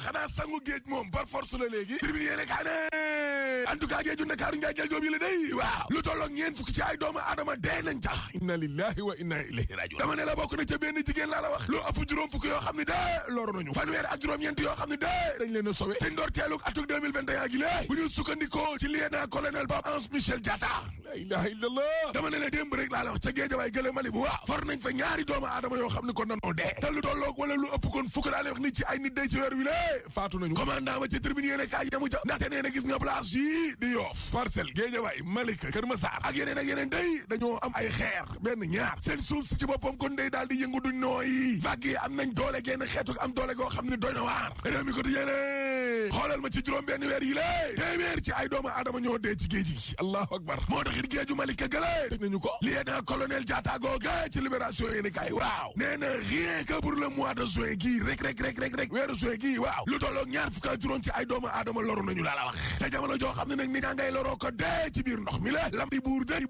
xanaa sangu géej moom par force la léegi tribune yéene kaa ne en tout cas géeju Ndakaaru njaay jël joob yi la day waaw lu tolloog ñeen fukki ci ay doomu aadama dee nañ ca inna lillahi wa inna ilayhi rajiun dama ne la bokk na ca benn jigéen laa la wax lu ëpp juróom fukki yoo xam ne dee loru nañu fanweer ak juróom-ñeent yoo xam ne dee dañ leen a sauvé ci ndorteelug atuk 2021 gi lée bu ñu sukkandikoo ci lieutenant colonel Pape Ange Michel Diatta la ilaha illallah dama ne la démb rek laa la wax ca Géejawaay gële Mali bu waaw for nañ fa ñaari doomu aadama yoo xam ne kon danoo dee te lu tolloog wala lu ëpp kon fukk laa lay wax nit ci ay nit day ci weer wi lée faatu nañu commandant ba ci tribune yéene kaay yamu ca ndaxte nee na gis nga plage yi di Yoff Parcelles Géejawaay Malika Kër Massar ak yeneen day dañoo am ay xeer benn ñaar seen suuf si ci boppam kon day daal di yëngu duñ nooyi vague yi am nañ doole génn xeetu am doole goo xam ne doy na waar réew mi ko di yéene xoolal ma ci juróom benn weer yi lée téeméer ci ay doomu aadama ñoo dee ci géej gi allahu akbar moo taxit géeju Malika gële tëj nañu ko lieutenant colonel Diatta googa ci libération yéene kaay waaw nee na rien que pour le mois de juin gii rek weeru juin gii waaw lu tolloog ñaar fukk ak juróom ci ay doomu aadama loru nañu laa la wax ca jamono joo xam ne nag ni nga ngay loroo ko dee ci biir ndox mi la lam di buur day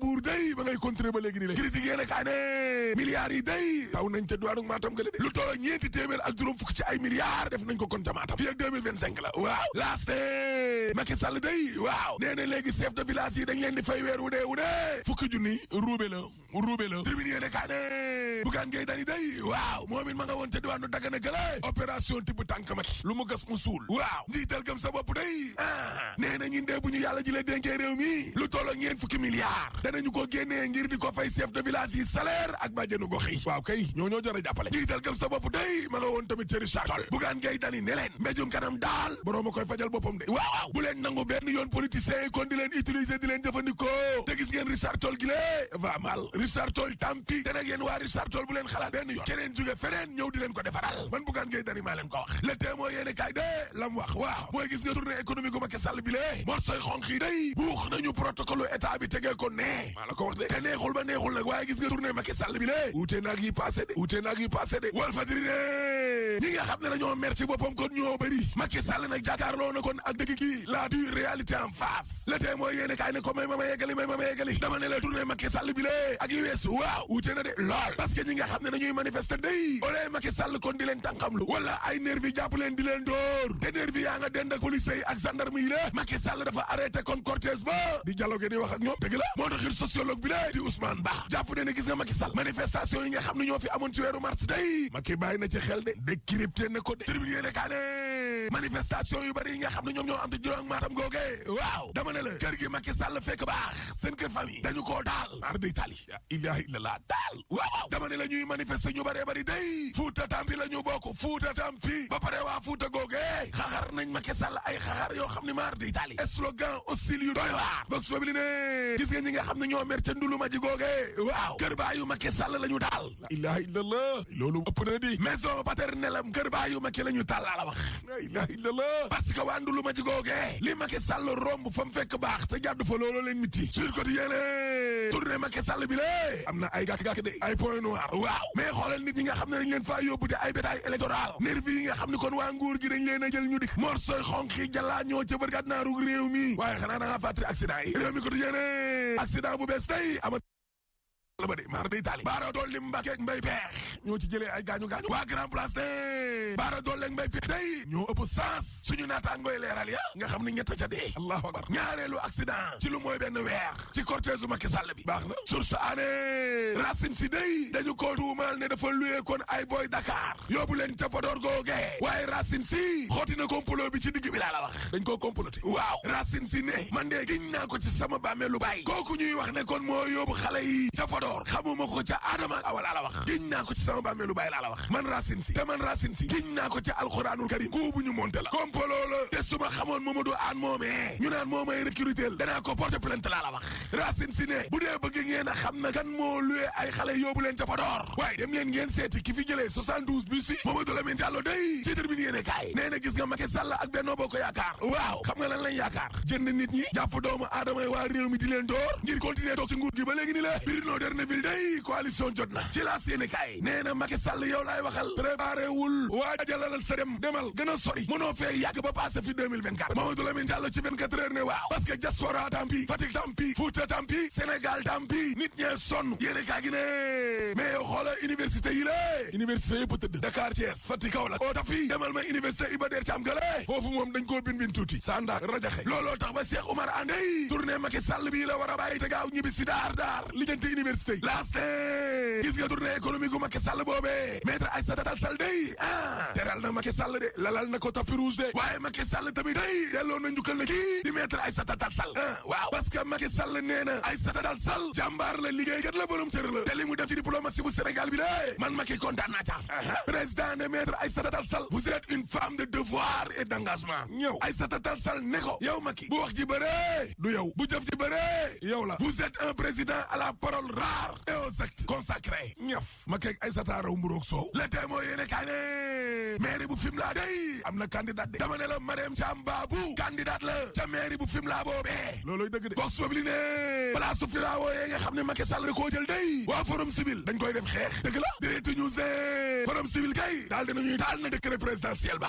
ba ngay continuer ba léegi ni la critique yéene kaay ne milliards yi day taw nañ ca duwaanu Matam gële de lu tolloog ñeenti téeméer ak juróom fukk ci ay milliards def nañ ko kon ca Matam fii ak 2025 la waaw laaste Macky Sall day waaw nee na léegi chef de village yi dañ leen di fay weer wu dee fukki junni ruube la tribune yéene kaay ne Bougane Gueye Dany day waaw moom it ma nga woon ca diwaanu Dagana gële opération tibb tànk Macky lu mu gas mu suul waaw njiital gëm sa bopp day nee na ñun de bu ñu yàlla ji la dénkee réew mi lu tolloo ñeen fukki milliards danañu ko génnee ngir di ko fay chef de village yi salaire ak bàjjenu gox yi waaw kay ñoo jar a jàppale njiital gëm sa bopp day ma nga woon tamit ci Richard Toll Bougane Gueye Dany ne leen mbéjum kanam daal boroom a koy fajal boppam de waaw bu leen nangu benn yoon politiciens yi kon di leen utiliser di leen jëfandikoo te gis ngeen Richard Toll gi lée va mal Richard Toll tampi te nag yéen waa Richard Toll bu leen xalaat benn yoon keneen jóge feneen ñëw di leen ko defaral man Bougane Gueye Dany maa leen ko wax le témoin yéene kaay de lam wax waaw mooy gis nga tournée économique bu Macky Sall bi lée morsoy xonq yi day buux nañu protocole état bi tegee ko nee maa la ko wax de te neexul ba neexul nag waaye gis nga tournée Macky Sall bi lée wuute naag yi passé de Walf Fadjri ne ñi nga xam ne dañoo mer ci boppam kon ñoo bëri Macky Sall nag jàkkaarloo na kon ak dëgg gi la dure réalité en face le témoin yéene kaay ne ko may ma yeggali dama ne la tournée Macky Sall bi lée ak yu wees waaw wuute na de lool parce que ñi nga xam ne dañuy manifester day ole Macky Sall kon di leen tànqamlu wala ay nervi jàpp leen di leen dóor te nervi yaa nga dend ak police yi ak gendarme yi la Macky Sall dafa arrêté kon cortège ba di dialogue di wax ak ñoom dëgg la moo taxit sociologue bi la di Ousmane Ba jàpp ne gis nga Macky Sall manifestation yi nga xam ne ñoo fi amoon ci weeru mars day Macky bàyyi na ci xel de décrypté na ko de tribune yéene kaa ne manifestation yu bari yi nga xam ne ñoom ñoo am te juróom Matam googe waaw dama ne la kër gi Macky Sall fekk baax seen kër famille dañu koo daal ar day tali ilaha illallah daal waaw dama ne la ñuy manifester ñu bëree bëri day Fuuta Tampi la ñu bokk Fuuta Tampi ba pare waa Fuuta googe xaxar nañ Macky Sall ay xaxar yoo xam ne maar day tali slogan hostile yu doy waar box boobu li ne gis nga ñi nga xam ne ñoo mer ca nduluma ji googe waaw kër baayu Macky Sall la ñu daal la ilaha illallah loolu ëpp na di maison paternelle am kër baayu Macky la ñu taal laa la wax la ilaha illallah parce que waa nduluma ji googe li Macky Sall romb fa mu fekk baax te jàdd fa loolu leen miti sur quotidien tournée Macky Sall bi lée am na ay gàkk-gàkk de ay point noir waaw mais xoolal nit ñi nga xam ne dañ leen faa yóbbu de ay bétail électoral nervi yi nga xam ne kon waa nguur gi dañ leen a jël ñu dik morsoy xonq yi jàllaa ñoo ca bërgat naaru réew mi waaye xanaa da ngaa fàtte accident yi réew mi ko di yéene accident bu bees tey ama la ba de maar day taali baara dool li Mbàkke ak Mbay Peex ñoo ci jëlee ay gaañu-gaañu waa Grand Place ne baara dool ak Mbay Peex tey ñoo ëpp sens suñu naataangooy leeral ya nga xam ne ñett ca dee allahu akbar ñaareelu accident ci lu mooy benn weer ci cortège u Macky Sall bi baax na source aané Racine Sy day dañu ko tuumal ne dafa luye kon ay boy Dakar yóbbu leen ca Podor googe waaye Racine Sy xooti na complot bi ci digg bi laa la wax dañ koo comploté waaw Racine Sy ne man de giñ naa ko ci sama bàmmeelu baay kooku ñuy wax ne kon moo yóbbu xale yi ca Podor xamuma ko ca Adama Awa laa la wax giñ naa ko ci sama bàmmeelu baay laa la wax man Racine Sy te man Racine Sy giñ naa ko ca alxuraanul karim ku bu ñu monté la complot la te su ma xamoon Mamadou Anne moomee ñu naan moo may recruter danaa ko porter plainte laa la wax Racine Sy ne bu dee bëgg ngeen a xam na kan moo luwee ay xale yóbbu leen ca Podor waaye dem leen ngeen seeti ki fi jëlee 72 bus yi Mamadou Lamine Diallo day ci tribune yéene kaay nee na gis nga Macky Sall ak Benno Bokk Yaakaar waaw xam nga lan lañ yaakaar jënd nit ñi jàpp doomu aadama yi waa réew mi di leen door ngir continuer toog ci nguur gi ba léegi ni la Bruno Libreville day coalition jot na ci la Sénégal nee na Macky Sall yow laay waxal préparé wul waajalalal sa demal gën a sori mënoo fee yàgg ba passé fi 2024 Mamadou Lamine Diallo ci 24 heures ne waaw parce que diaspora tampi Fatick tampi Fouta tampi Sénégal tampi nit ñee sonn yéene kaa gi ne mais yow xoola université yi lée université yëpp tëdd Dakar Thiès Fatick Kaolack oo tapi demal ma université Iba Der Thiam gale foofu moom dañ koo bin tuuti sandaak rajaxe looloo tax ba Cheikh Oumar Anday tournée Macky Sall bii la war a bàyyi te gaaw ñibbi si daar lijjanti université yi laaste gis nga tournée économique gu Macky Sall boobee maître Aïssata Tall Sall day teral na Macky Sall de lalal na ko tapis rouge de waaye Macky Sall tamit day delloo na njukkal na kii di maître Aïssata Tall Sall waaw parce que Macky Sall nee na Aïssata Tall Sall jàmbaar la liggéeykat la borom cër la te li mu def ci diplomatie bu Sénégal bi de man Macky kontaan naa ca président de maître Aïssata Tall Sall vous êtes une femme de devoir et d'engagement ñëw Aïssata Tall Sall ne ko yow Macky bu wax ji bëree du yow bu jëf ji bëree yow la vous êtes un président à la parole rare et aux actes consacrés ñëf Macky ak Aïssata raw mburoog soow le témoin yéene kaay ne mairie bu Fimela day am na candidat de dama ne la Mariam Thiam Babou candidat la ca mairie bu Fimela boobee looloy dëgg de box boobu li ne place su filao yee nga xam ne Macky Sall koo jël day waa forum civil dañ koy def xeex dëgg la direct news ne forum civil kay daal dinañuy daal na décret présidentiel ba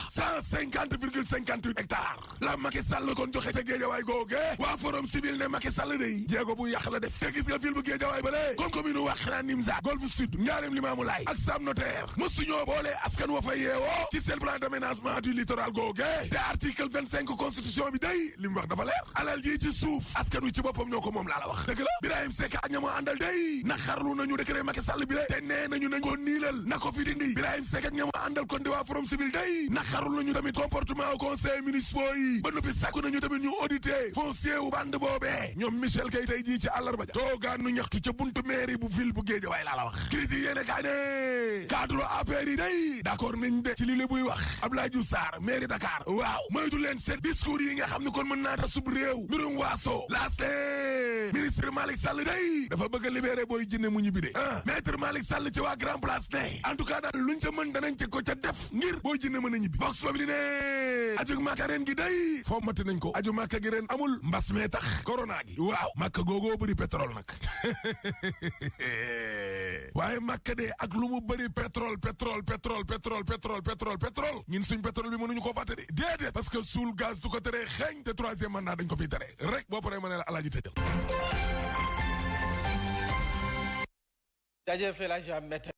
150,58 hectares la Macky Sall kon joxe ca Géejawaay googe waa forum civil ne Macky Sall day jéego bu yàq la def te gis nga ville bu Géejawaay ba lee comme commune wax xanaa Nimza Golf Sud Njaareem Limamoulaye ak Sam Notaire mosuñoo boole askan wa fa yeewoo ci seen plan d'aménagement du littoral googe te article 25 constitution bi day li mu wax dafa leer alal ji ci suuf askan wi ci boppam ñoo ko moom laa la wax dëgg la Birahim Seck ak ñamoo àndal day naxarlu nañu décret Macky Sall bi le te nee nañu nañ ko niilal na ko fi dindi Birahim Seck ak ñamoo àndal kon di waa forum civil day naxarlu nañu tamit comportement au conseil municipal yi ba noppi sàkku nañu tamit ñu audité foncier wu bande boobee ñoom Michel Kay tey jii ci àllarba ja toogaanu ñaxtu ca buntu mairie bu ville bu Guédiawaye laa la wax critique yéene kaa ne cadre APR yi day d'accord nañ de ci li la buy wax Abdoulaye Diouf Sarr mairie Dakar waaw moytu leen seen discours yi nga xam ne kon mën naa ta sub réew mbirum waaso laaste ministre Malick Sall day dafa bëgg a libéré booy jinne mu ñibbi de maître Malick Sall ci waa Grand Place ne en tout cas daal luñ ca mën danañ ci ko ca def ngir booy jinne mën a ñibbi box boobu li ne aju Makka ren gi day foo mati nañ ko aju Makka gi ren amul mbas mee tax corona gi waaw Makka googoo bëri pétrole nag waaye Makka de ak lu mu bëri pétrole ñun suñ pétrole bi mënuñu ko fàtte de déedéet parce que suul gaz du ko tere xeeñ te troisième mandat dañ ko fiy tere rek boo paree ma ne la alaaji tëjal jaajëf El Hadj Ahmed